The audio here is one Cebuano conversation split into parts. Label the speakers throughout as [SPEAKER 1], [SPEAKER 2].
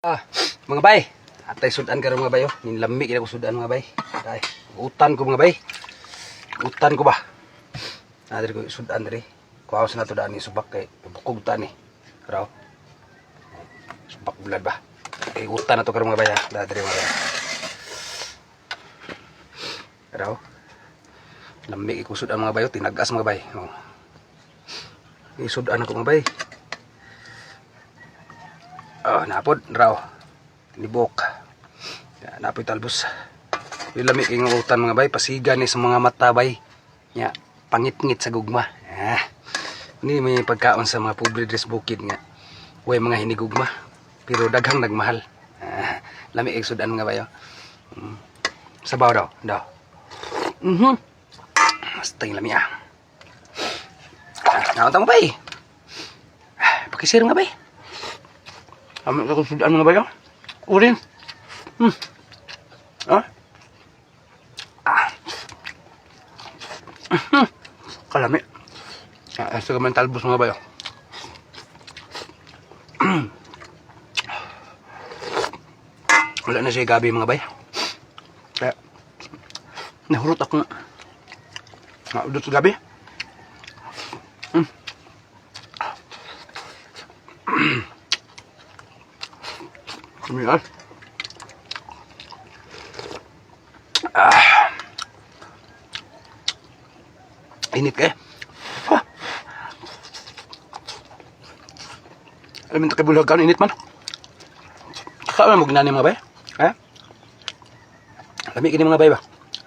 [SPEAKER 1] Ah, mga bay. Atay sudan karon, mga bay, oh. Ninlami kina ko sudan, mga bay. Ay, utan ko, mga bay. Utan ko ba. Na diri ko sudan diri. Kuha sa nato dani subak kay bukog ta ni. Raw. Subak bulad ba. Kay utan na to karon, mga bay, ha. Da diri, mga bay. Raw. Lami ko sudan, mga bay, oh. Tinagas, mga bay. Oh. Isudan ako, mga bay. Oh, napod, raw. Tinibok. Ya, napoy talbos. Yung lami kay nga utan, mga bay, pasiga ni sa mga mata, bay. Ya, pangitngit sa gugma. Ah. Ni may pagkaon sa mga pobre diri sa bukid nga. Way mga hinigugma. Pero daghang nagmahal. Ah, lami kay sudan, mga bay. Oh. Sabaw daw, daw. Basta yung lami ah. Ah, naunta mo bay. Ah, pakishare nga, bay. Amo ka sudan, mga bayo. Urin. Ah. Ah. Kalami. Ah, sa gaman talbos, mga bayo. Wala na siya gabi, mga bay. Kaya nahurot ako nga. Nga udot sa gabi. Kumilas. Ah. Init kay. Ah. Alam mo, kay kan init man. Kaya mo gnani, mga bay. Ha? Lami kini, mga bay ba.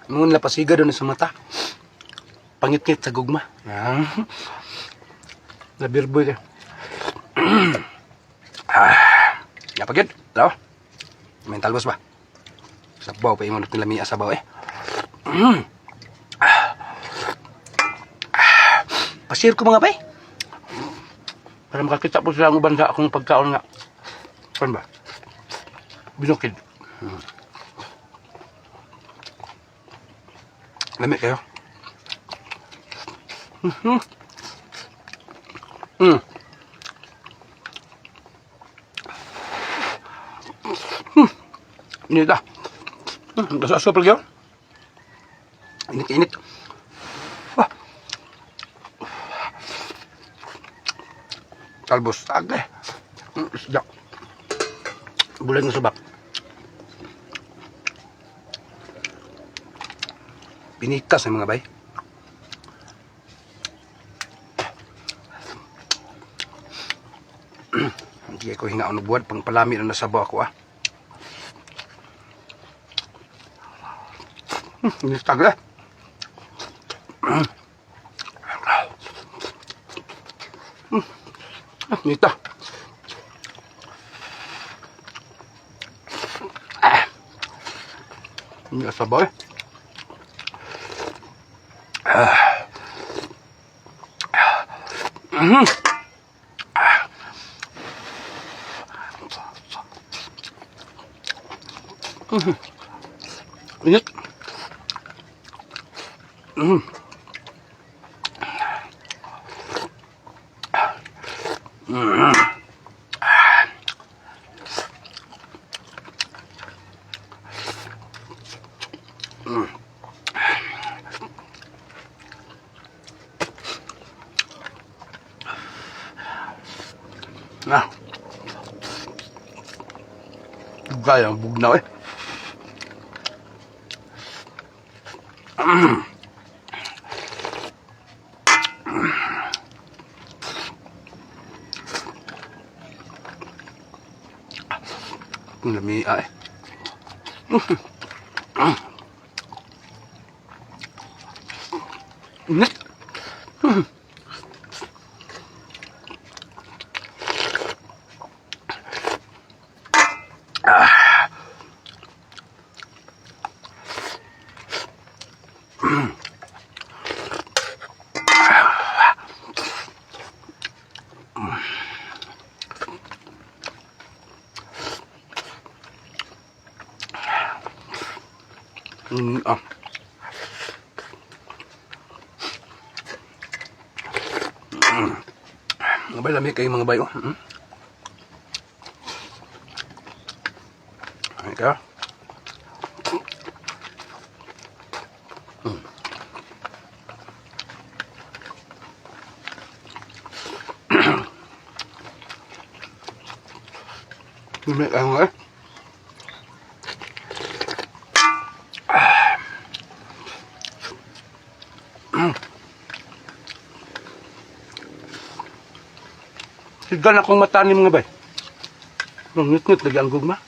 [SPEAKER 1] Mo nila pasiga doon sa mata. Pangitngit sa gugma. Ah. Labirboy kay. Ah. Ya pagid. Law. May talbos ba? Sabaw pa imo nila miya sabaw eh. Ah. Ah. Pasir ko, mga bay.
[SPEAKER 2] Para makakita po sila ang uban sa akong pagkaon nga. Kan ba? Binukid.
[SPEAKER 1] Lami kayo.
[SPEAKER 2] Init ah. Basta super gyud.
[SPEAKER 1] Init init.
[SPEAKER 2] Wah. Talbos agay. Isda. Bulan ng subak.
[SPEAKER 1] Pinikas ng mga bay. Hindi ko hingaon og buwad pang palami na nasabaw ako ah.
[SPEAKER 2] Init agay. Ah, init ah. Ah. Hindi sabaw eh. Ah. Ah. Init. Na. Gaya ang bugnaw eh. Ang lami ay. Init. Ah.
[SPEAKER 1] Mga bay, lami kayo, mga bay. Oh.
[SPEAKER 2] Ikaw? Lami kayo nga eh. Sigan akong mata ni mga bay. Ngit-ngit lagi ang gugma.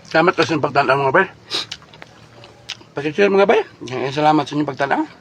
[SPEAKER 2] Salamat sa inyong pagtanaw, mga bay. Pakishare, mga bay. Salamat sa inyong pagtanaw.